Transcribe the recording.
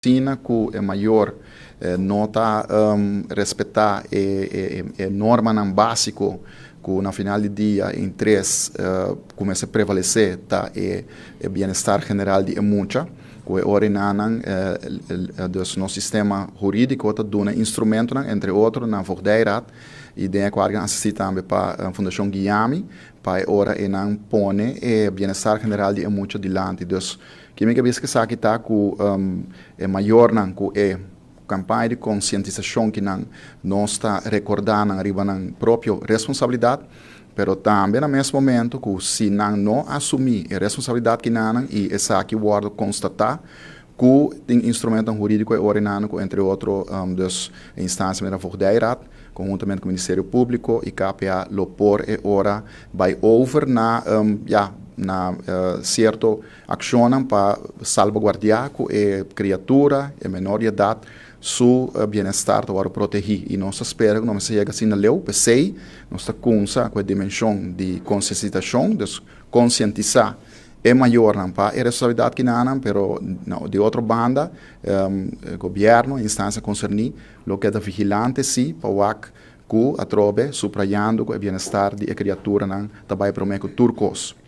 Asina ku e mayor no ta respetá e normanan básiko ku na final di dia e interes ku mester prevalesé ta e bienestar general di e mucha, ku e ora nan dus nos sistema hurídiko ta duna instrumentonan, entre otro na Voogdijraad i den e kuadro asistí tambe pa Fundashon Guiami pa e ora e nan pone e bienestar general di e mucha dilanti. Dus Ki mi ke bisa ku esaki ta ku e mayornan ku e kampaña di konsientisashon ki nan nos ta rekordá nan riba nan propio responsabilidat, pero tambe na mes momento ku si nan no asumí e responsabilidat ki nan i esaki wòrdu konstatá ku tin instrumentonan hurídiko e ora nan ku entre otro dus e instansia manera Voogdijraad konhuntamente ku Ministerio Públiko i KPA lo por e ora bai over na ya na sierto akshonnan pa salbaguardiá ku e kriatura, e menor di edat, su bienestar ta wòrdu protegí. I nos ta spera ku nos mester yega asina leu. P'esei nos ta kumsa ku e dimenshon di konsientisashon, dus konsientisá e mayornan pa e responsabilidat ki nan, pero di otro banda gobièrnu, instansia konserní lo keda vigilante sí pa wak ku atrobe suprayando ku e bienestar di e kriaturanan ta bai promé ku tur kos.